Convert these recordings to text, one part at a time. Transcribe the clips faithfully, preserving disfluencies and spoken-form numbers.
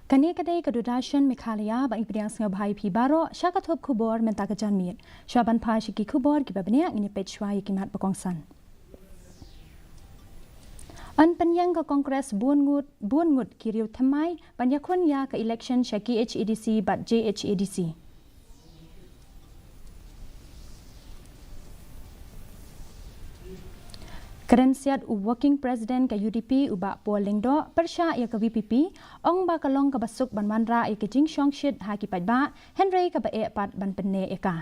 Kane ka dei ka Doordarshan Meghalaya, ba ngi pdiang sngewbha ïa phi baroh sha ka thup khubor mynta ka janmiet. Shuwa ban phai sha ki khubor kiba bniah, ngin ïa peit shuwa ïa ki mat ba kongsan. Yn pynïeng ka Congress bun ngut, bun ngut ki riew thymmai ban ïakhun ïa ka election sha K H A D C bad J H A D C. Kren siat u Working President ka U D P, u Bah Paul Lyngdoh, pyrshah ïa ka V P P, ong ba ka long kaba suk ban wanrah ïa ka jingshongshit ha ki paidbah, hynrei kaba eh pat ban pynneh ïa ka.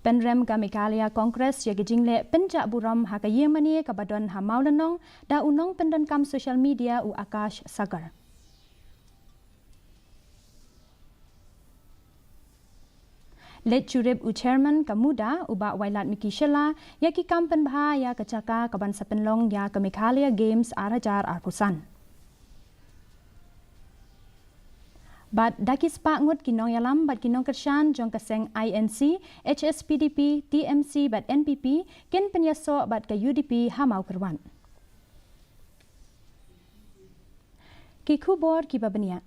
Pynrem ka Meghalaya Congress ïa ka jingleh pynjah burom ha ka ïingmane kaba don ha Mawlynnong da u nongpyndonkam social media u Akash Sagar. Leit jurip u Chairman ka MUDA, u Bah Wailadmiki Shylla, ïa ki kam pynbha ïa ka jaka kaban sa pynlong ïa ka Meghalaya Games ar hajar arphew san. Bad da ki spah ngut ki nongïalam bad ki nongkyrshan jong ka seng I N C, H S P D P, T M C bad N P P kin pynïasoh bad ka U D P ha Mawkyrwat. Ki khubor kiba bniah.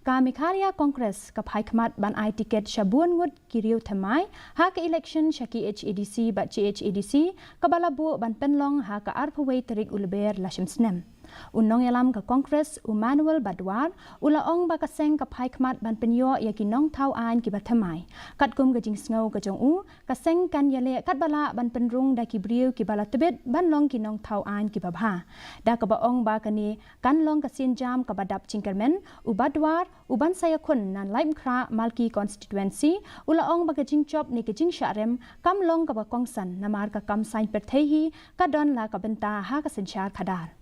Ka Meghalaya Congress ka phai khmat ban ai tiket sha bun ngut ki riew thymmai ha ka election sha K H A D C bad J H A D C, kaba la buh ban pynlong ha ka arphew wei tarik u Lber lashim snem. U nongïalam ka Congress, u Manuel Badwar, u la ong ba ka seng ka phai khmat ban pynïoh ïa ki nongthaw aiñ kiba thymmai. Katkum ka jingsngew ka jong u, ka seng kan ïaleh katba lah ban pynrung da ki briew kiba la tbit ban long ki nongthaw aiñ kiba bha. Da kaba ong ba kane kan long ka sienjam kaba dap jingkyrmen, u Badwar, uban sa ïakhun na Laitmynkrah Malki Constituency, u la ong ba ka jingjop ne ka jingshah rem kam long kaba kongsan, namar ka kam saiñ pyrthei hi ka don la ka bynta ha ka synshar khadar.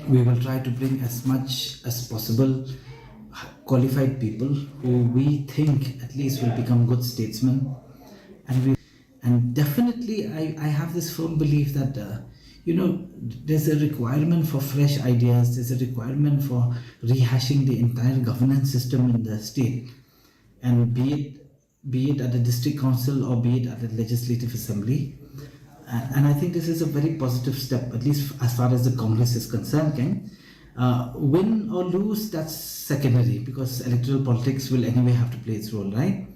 We will try to bring as much as possible qualified people who we think at least will become good statesmen. And we, and definitely, I, I have this firm belief that, uh, you know, there's a requirement for fresh ideas, there's a requirement for rehashing the entire governance system in the state. And be it be it at the district council or be it at the legislative assembly. Uh, and I think this is a very positive step, at least as far as the Congress is concerned, Ken. Uh, win or lose, that's secondary because electoral politics will anyway have to play its role, right?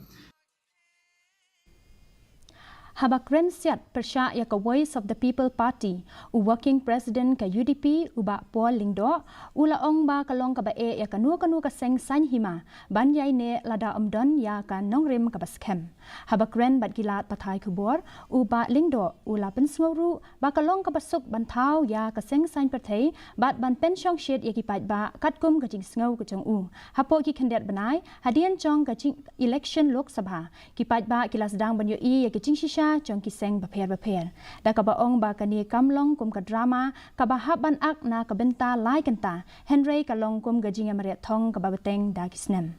Haba kren siat pyrshah ïa ka Voice of the People Party, u Working President ka U D P, u Bah Paul Lyngdoh, u la ong ba ka long kaba eh ïa kano kano ka seng saiñ hima ban ïai neh lada ym don ïa ka nongrim kaba skhem. Haba kren bad ki lad pathai khubor, u Bah Lyngdoh u la pynsngew ruh ba ka long kaba suk ban thaw ïa ka seng saiñ pyrthei bad ban pynshongshit ïa ki paidbah katkum ka jingsngew ka jong u. Hapoh ki khyndiat bnai hadien jong ka jing election Lok Sabha, ki paidbah ki la sdang ban ïohi ïa ki jingshisha jong ki seng bapher bapher. Da kaba ong ba kane kam long kum ka drama kaba hap ban ak na ka bynta lai kynta, hynrei ka long kum ka jingïamareh thong kaba bteng da ki snem.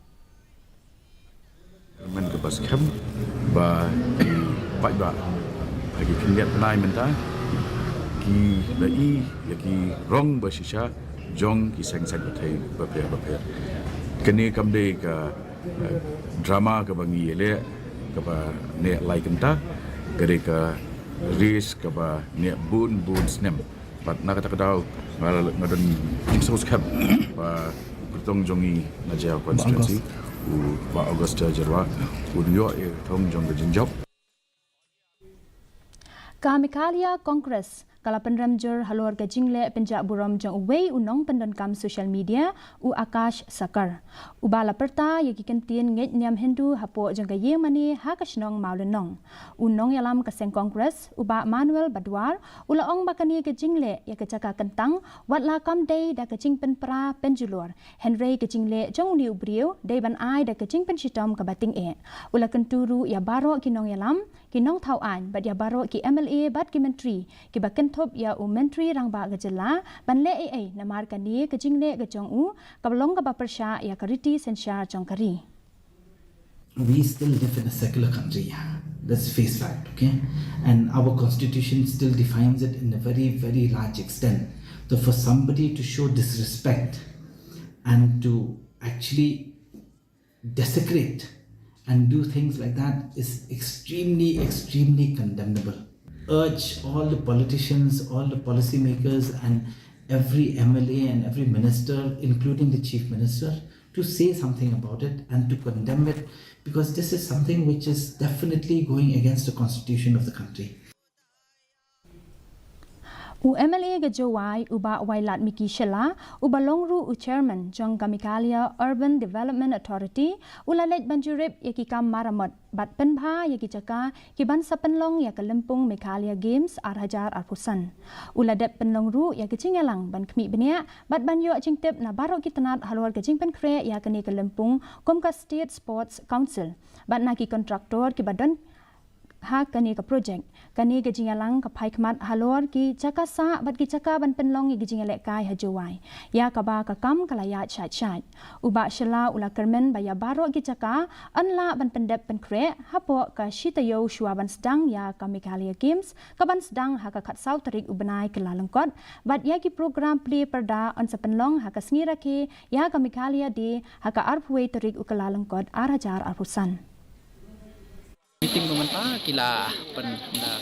Kyrmen kaba skhem ba ki paidbah ha ki khyndiat bnai mynta ki la i ïa ki rong ba shisha jong ki seng saiñ pyrthei bapher bapher. Kane kam dei ka, eh, drama kaba ngi ïaleh kaba neh lai kynta, ka dei ka race kaba neh bun bun snem. Bad na kata ka daw nga, nga don jingsngewskhem ba u kyrtong jong ngi na Jaïaw constituency, u Bah August Jyrwa, un ïoh ïa ka thong jong ka jingjop. Ka Meghalaya Congress ka la pynrem jur halor ka jingleh pynjah burom jong uwei u nongpyndonkam social media, u Akash Sagar, uba la pyrta ïa ki kyntien ngeit niam Hindu hapoh jong ka ïingmane ha ka shnong Mawlynnong. U nongïalam ka seng Congress, u Bah Manuel Badwar, u la ong ba kane ka jingleh ïa ka jaka kyntang wat la kam dei da ka jingpynpra pynjulor, hynrei ka jingleh jong une u briew dei ban ai da ka jingpynshitom kaba tyngeh. U la kyntu ruh ïa baroh ki nongïalam, ki nongthaw aiñ bad ïa baroh ki M L A bad ki myntri kiba kynthup ïa u Myntri Rangbah ka jylla ban leh ei ei, namar kane ka jingleh ka jong u ka long kaba pyrshah ïa ka riti synshar jong ka ri. We still live in a secular country. Let's face fact, okay? And our constitution still defines it in a very, very large extent. So for somebody to show disrespect and to actually desecrate and do things like that is extremely, extremely condemnable. urge all the politicians, all the policymakers, and every M L A and every minister, including the chief minister, to say something about it and to condemn it, because this is something which is definitely going against the constitution of the country. U M L A ka Jowai, u Bah Wailadmiki Shylla, uba long ruh u chairman jong ka Meghalaya Urban Development Authority, u la leit ban jurip ïa ki kam maramot bad pynbha ïa ki jaka ki ban sa pynlong ïa ka lympung Meghalaya Games ar hajar arphew san. U la dep pynlong ruh ïa ka jingïalang ban khmih bniah bad ban ïoh jingtip na baroh ki tnat halor ka jingpynkhreh ïa kane ka lympung kum ka State Sports Council bad na ki kontraktor kiba don ha kane ka projek. Kane ka jingïalang ka phai khmat halor ki jaka sah bad ki jaka ban pynlong ïa ki jingïalehkai ha Jowai, ïa kaba ka kam ka la ïaid shait shait. U Bah Shylla u la kyrmen ba ïa baroh ki jaka yn lah ban pyndep pynkhreh hapoh ka shi taïew shuwa ban sdang ïa ka Meghalaya Games, ka ban sdang ha ka khatsaw tarik u bnai Kyllalyngkot, bad ïa ki program plie pyrda yn sa pynlong ha ka sngi rakhe ïa ka Meghalaya Day ha ka arphew wei tarik u Kyllalyngkot ar hajar arphew san. Meeting mynta ki la pyn,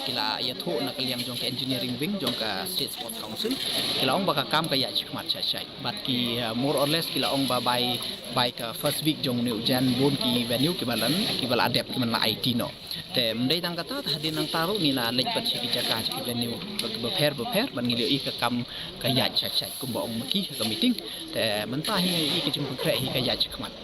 ki la ïathuh na ka liang jong ka engineering wing jong ka State Sports Council. Ki la ong ba ka kam ka ïaid shakhmat shai shai. Bad ki, uh, more or less ki la ong ba bai, bai ka first week jong une u Jan bun ki venue kiba la, kiba la dep, kiba la aiti noh. Te ym dei tang kata, te hadien nangta ruh ngi la leit pat sha ki jaka, sha ki venue bapher bapher, bad ngi la ïohi ka kam ka ïaid shai shai kumba ong ma ki ha ka meeting. Te mynta hi ngi ïohi ka jingpynkhreh hi ka ïaid shakhmat.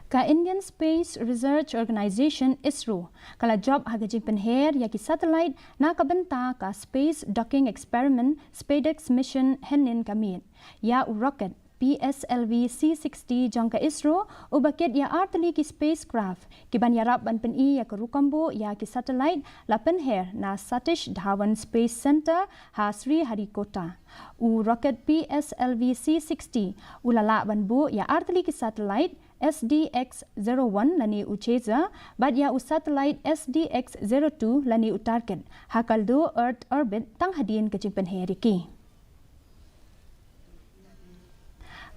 Ka Indian Space Research Organisation, ISRO, ka la jop ha ka jingpynher ïa ki satellite na ka bynta ka Space Docking Experiment, SpaDeX Mission, hynnin ka miet. Ïa u rocket P S L V C sixty jong ka ISRO, uba kit ïa artylli ki spacecraft, kiban ïarap ban pyni ïa ka rukom buh ïa ki satellite, la pynher na Satish Dhawan Space Centre ha Sriharikota. U rocket P S L V C sixty u la lah ban buh ïa artylli ki satellite, SDX zero one lane u Chaser, bad ïa u satellite SDX zero two lane u Target, ha ka low Earth orbit tang hadien ka jingpynher ïa ki.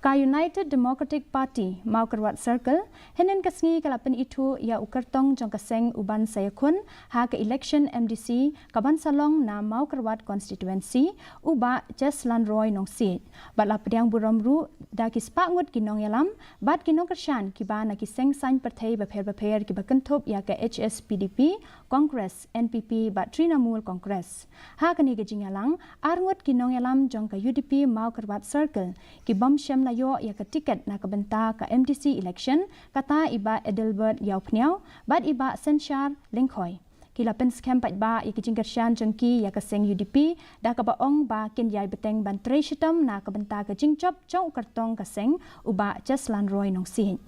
Ka United Democratic Party, Mawkyrwat Circle, hynnin ka sngi ka la pynithuh ïa u kyrtong jong ka seng uban sa ïakhun ha ka election MDC kaban sa long na Mawkyrwat Constituency, u Bah Cheslan Roy Nongsiej. Bad la pdiang burom ruh da ki spah ngut ki nongïalam bad ki nongkyrshan kiba na ki seng saiñ pyrthei bapher bapher kiba kynthup ïa ka HSPDP, Congress, NPP bad Trinamool Congress. Ha kane ka jingïalang, ar ngut ki nongïalam jong ka UDP Mawkyrwat Circle, ki bym shym la ïoh ïa ka ticket na ka bynta ka MDC election, kata i Bah Adelbert Ïawphniaw bad i Bah Synshar Lyngkhoi. Ki la pynskhem paidbah ïa ka jingkyrshan jong ki ïa ka seng UDP, da kaba ong ba kin ïai bteng ban trei shitom na ka bynta ka jingjop jong u kyrtong ka seng, u Bah Cheslan Roy Nongsiej.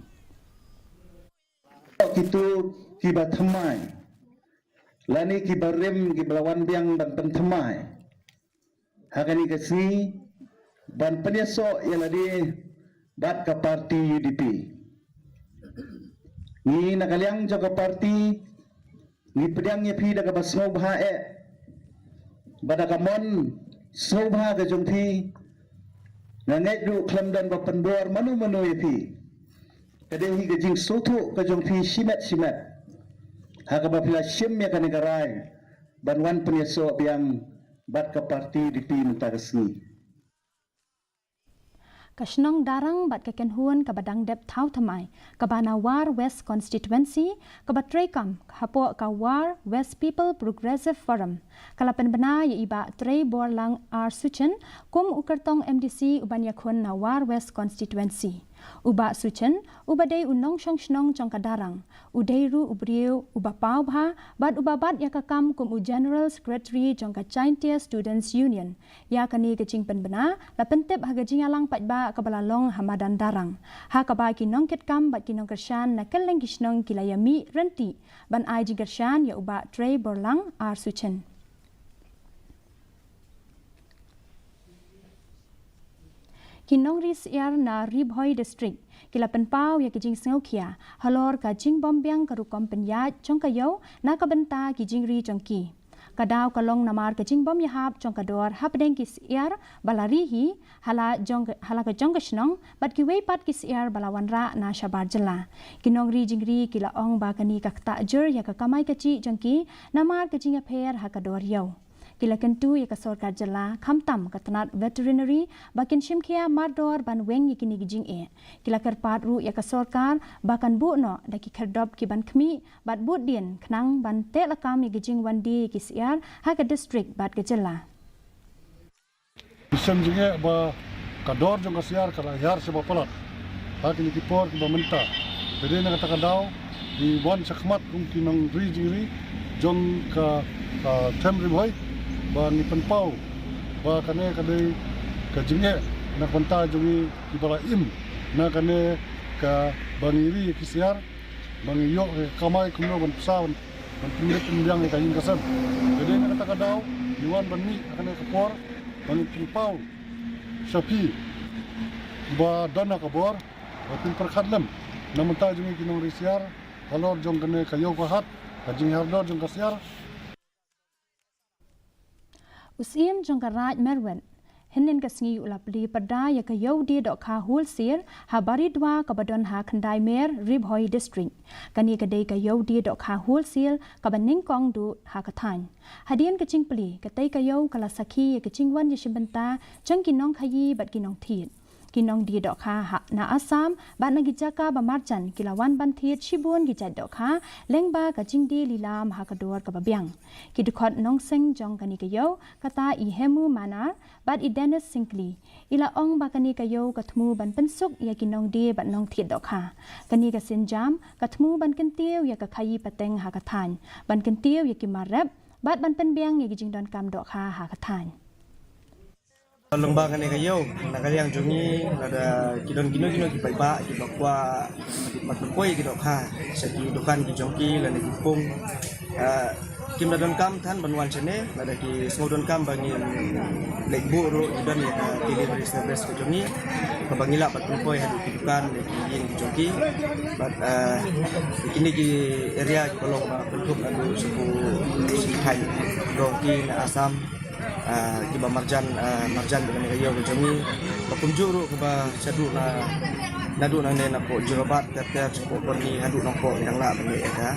Kito kiba thymmai lane kiba rim, kiba la wan biang ban pynthymmai ha kane ka sngi ban pynïasoh ïa lade bad ka parti UDP. Ngi na ka liang jong ka parti ngi pdiang ïa phi da kaba sngewbha eh, bad da ka mon sngewbha ka jong phi. Nga ngeit ruh khlem don ba pynbor mano mano ïa phi. Ka dei hi ka jingsngewthuh ka jong phi shimet shimet ha kaba phi la shim ïa kane ka rai ban wan pynïasoh biang bad ka parti UDP mynta ka sngi. Ka shnong Darrang bad ka kynhun kaba dang dep thaw thymmai, kaba na War West Constituency, kaba treikam hapoh ka War West People Progressive Forum, ka la pynbna ïa i Bah Treiborlang R Suchen kum u kyrtong MDC uban ïakhun na War West Constituency. U Bah Suchen, uba dei u nongshong shnong jong ka Darrang, u dei ruh u briew uba paw bha bad uba bat ïa ka kam kum u General Secretary jong ka Jaintia Students Union. Ïa kane ka jingpynbna la pyntip ha ka jingïalang paidbah kaba la long ha madan Darrang, ha kaba ki nongkitkam bad ki nongkyrshan na kylleng ki shnong ki la ïamih ryntih ban ai jingkyrshan ïa u Bah Treiborlang R Suchen. Ki nongri syiar na Ri Bhoi District ki la pynpaw ïa ki jingsngewkhia halor ka jingbym biang ka rukom pynïaid jong ka ïew na ka bynta ki jingri jong ki. Ka daw ka long namar ka jingbym ïahap jong ka dor hapdeng ki syiar ba la ri hi ha la jong, ha la ka jong ka shnong bad kiwei pat ki syiar ba la wanrah na shabar jylla. Ki nongri jingri ki la ong ba kane ka ktah jur ïa ka kamai kajih jong ki namar ka jingïapher ha ka dor ïew. Ki la kyntu ïa ka sorkar jylla khamtam ka tnat veterinary ba kin shim khia mardor ban weng ïa kine ki jingeh. Ki la kyrpad ruh ïa ka sorkar ba kan buh noh da ki khyrdop ki ban khmih bad bud dien khnang ban teh lakam ïa ki jingwan die ïa ki syiar ha ka district bad ka jylla. Ki shem jingeh ba ka dor jong ka syiar ka la hiar shaba palat ha kine ki por kiba mynta. Te dei na kata ka daw ngi wan shakhmat kum ki nongri jingri jong ka, ah, them Ri Bhoi ba ngi pynpaw ba kane ka dei ka jingeh na ka bynta jong ngi kiba la im na kane kaba ngi ri ïa ki syiar, ba ngi ïoh ka kamai kumno ban pynsa ban, ban pynlip pynbiang ïa ka ïing ka sem. Te dei na kata ka daw ngi wan ban mih ha kane ka por ba ngi pynpaw sha phi ba don ha ka bor ba phin pyrkhat lem na ka bynta jong ngi ki nongri syiar halor jong kane ka ïew ka hat, ka jinghiar dor jong ka syiar. U Syiem jong ka Raid Myrwet hynnin ka sngi u la plie pyrda ïa ka ïew die dohkha wholesale ha Baridwa kaba don ha Khyndai Mer, Ri Bhoi District. Kane ka dei ka ïew die dohkha wholesale kaba nyngkong duh ha ka thaiñ. Hadien ka jingplie, katei ka ïew ka la sakhi ïa ka jingwan ïashim bynta jong ki nongkhaïi bad ki nongthied. Ki nongdie dohkha ha, na Assam bad na ki jaka ba marjan ki la wan ban thied shibun ki jait dohkha lyngba ka jingdie lilam ha ka dor kaba biang. Ki dkhot nongseng jong kane ka ïew, kata i Hemu Manar bad i Dennis Syngkli, i la ong ba kane ka ïew ka thmu ban pynsuk ïa ki nongdie bad nongthied dohkha. Kane ka sienjam ka thmu ban kyntiew ïa ka khaïi pateng ha ka thaiñ, ban kyntiew ïa ki mar rep bad ban pynbiang ïa ki jingdonkam dohkha ha ka thaiñ. Lyngba kane ka ïew, na ka liang jong ngi, lada ki don kino kino ki paidbah kiba kwah ban pynpoi ki dohkha sha ki dukan ki jong ki lane ki pung, ah, kim da donkam than ban wan shane, lada ki sngew donkam ba ngin leit buh ruh, ki don ïa ka delivery service ka jong ngi kaba ngi lah ban pynpoi haduh ki dukan ne ki ïing ki jong ki. Bad, ah, kine ki area kiba long ba kynthup haduh sha ki thaiñ jong ki na Assam, ah, kiba marjan, ah, marjan bad kane ka ïew ka jong ngi. Ba kumjuh ruh kaba shaduh na, naduh nangne napoh Jorabat ter ter, shapoh Kyrni haduh Nongpoh, ngi dang lah ban leh ïa ka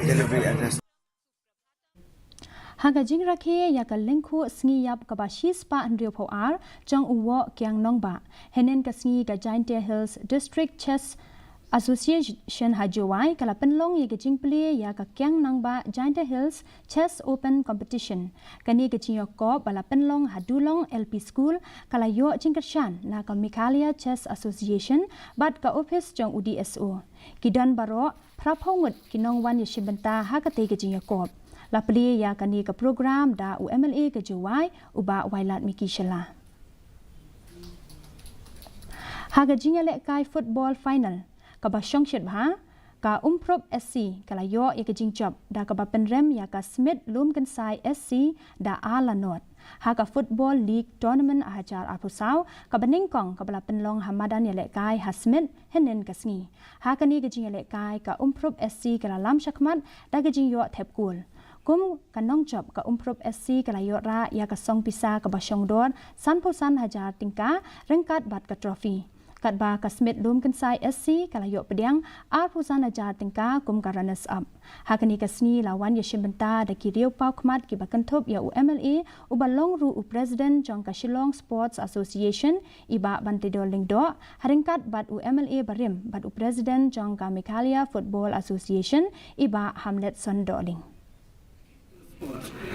delivery address. Ha ka jingrakhe ïa ka lyngkhuh sngi ïap kaba shispah hynriewphew ar jong u Woh Kiang Nangbah, hynnin ka sngi ka Jaintia Hills District Chess Association ha Jowai ka la pynlong ïa ka jingplie ïa ka Kiang Nangbah Jaintia Hills Chess Open Competition. Kane ka jingïakop ba la pynlong ha Dulong L P School ka la ïoh jingkyrshan na ka Meghalaya Chess Association bad ka ophis jong u D S O. Ki don baroh phraphew ngut ki nongwan ïashim bynta ha katei ka jingïakop. La plie ïa kane ka program da u M L A ka Jowai, u Bah Wailadmiki Shylla. Ha ka jingïalehkai football final kaba shongshit bha, ka Umphrup S C ka la ïoh ïa ka jingjop da kaba pynrem ïa ka Smit Lumkynsai S C da ar la nod. Ha ka Football League Tournament ar hajar arphew saw kaba nyngkong kaba la pynlong ha madan ïalehkai ha Smit hynnin ka sngi. Ha kane ka jingïalehkai ka Umphrup S C ka la lam shakhmat da ka jingïoh thep kol. Kum ka nongjop ka Umphrup S C ka la ïoh rah ïa ka song pisa kaba shong dor sanphew san hajar tyngka ryngkat bad ka trophy. Katba ka Smit Lumkynsai S C ka la ïoh pdiang arphew san hajar tyngka kum ka runners up. Ha kane ka sngi la wan ïashim bynta da ki riew paw khmat kiba kynthup ïa u M L A uba long ruh u president jong ka Shillong Sports Association, i Bah Banteidor Lyngdoh, ha ryngkat bad u M L A barim bad u president jong ka Meghalaya Football Association, i Bah Hamletson Dohling.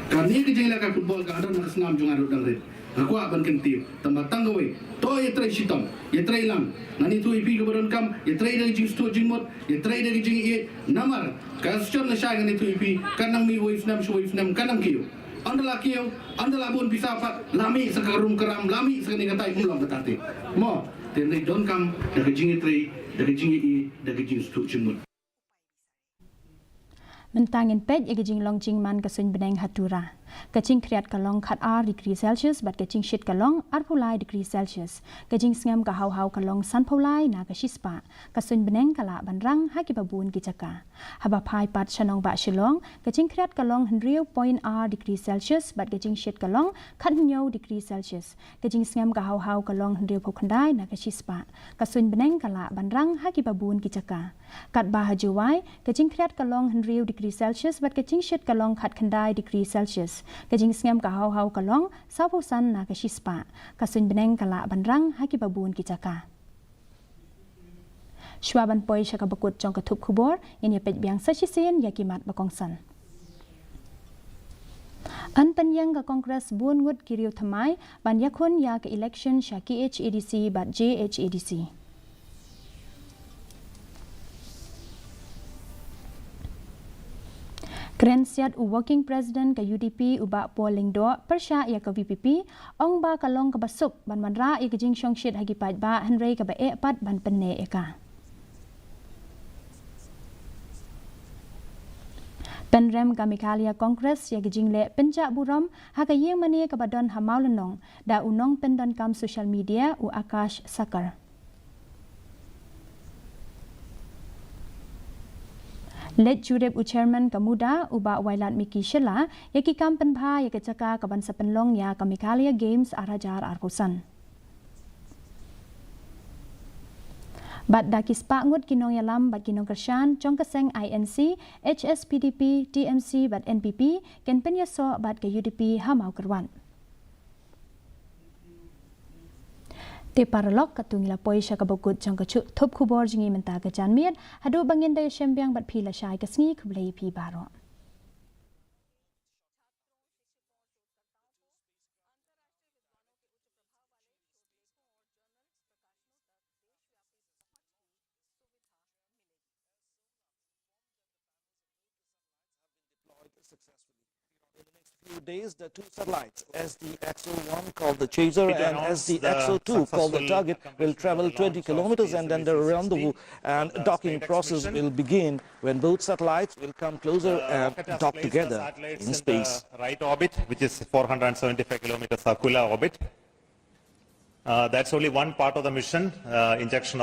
Kane ka jingïalehkai football ka don ha ka snam jong nga ruh dang rit. Nga kwah ban kyntiew tang ba tang kawei, to ïatrei shitom, ïatrei lang. Ngan ïathuh ïa phi kaba donkam, ïatrei da ka jingsngewthuh jingmut, ïatrei da ka jingïeit. Namar ka session lashai ngan ïathuh ïa phi, kan nang mih wei u snem sha wei u snem, kan nang kiew. Ynda la kiew, ynda la bun pisa pat, la mih sa ka rum ka ram, la mih sa kane katai, um long kata te. Mo, te hynrei donkam da ka jingïatrei, da ka jingïeit, da ka jingsngewthuh jingmut. Mynta ngin peit ïa ka jinglong jingman ka suiñ bneng ha Tura. Ka jingkhriat ka long khat ar degree Celsius bad ka jingshit ka long arphew lai degree Celsius. Ka jingsngem ka haw haw ka long sanphew lai na ka shispah. Ka suiñ bneng ka lah ban rang ha kiba bun ki jaka. Haba phai pat sha nongbah Shillong, ka jingkhriat ka long hynriew point ar degree Celsius bad ka jingshit ka long khat hynñiew degree Celsius. Ka jingsngem ka haw haw ka long hynriewphew khyndai na ka shispah. Ka suiñ bneng ka lah ban rang ha kiba bun ki jaka. Katba ha Jowai, ka jingkhriat ka long hynriew degree Celsius bad ka jingshit ka long khat khyndai degree Celsius. Ka jingsngem ka haw haw ka long sawphew san na ka shispah. Ka suiñ bneng ka lah ban rang ha kiba bun ki jaka. Shuwa ban poi sha kaba kut jong ka thup khubor, ngin ïa peit biang sa shisien ïa ki mat ba kongsan. Yn pynïeng ka Congress bun ngut ki riew thymmai ban ïakhun ïa ka election sha K H A D C bad J H A D C. Kren siat u Working President ka U D P u Bah Paul Lyngdoh pyrshah ïa ka V P P, ong ba ka long kaba suk ban wanrah ïa ka jingshongshit ha ki paidbah hynrei kaba eh pat ban pynneh ïa ka. Pynrem ka Meghalaya Congress ïa ka jingleh pynjah burom ha ka ïingmane kaba don ha Mawlynnong da u nongpyndonkam social media u Akash Sakar. Leit jurip u chairman ka MUDA u Bah Wailadmiki Shylla ïa ki kam pynbha ïa ka jaka kaban sa pynlong ïa ka Meghalaya Games ar hajar arphew san. Bad da ki spah ngut ki nongïalam bad ki nongkyrshan jong ka seng I N C, H S P D P, T M C bad N P P kin pynïasoh bad ka U D P ha Mawkyrwat. Te paralok, katto ngi la poi sha kaba kut jong ka thup khubor jong ngi mynta ka janmiet. Haduh ba ngin da ïashem biang bad phi lashai ka sngi, khublei ïa phi baroh. Deployed successfully. In the next few days, the two satellites, S D X O one called the Chaser and S D X O two called the Target, will travel twenty kilometers and then the rendezvous and docking process will begin when both satellites will come closer and dock together in space. Right orbit, which is four hundred seventy-five kilometers circular orbit. Uh, that's only one part of the mission, uh, injection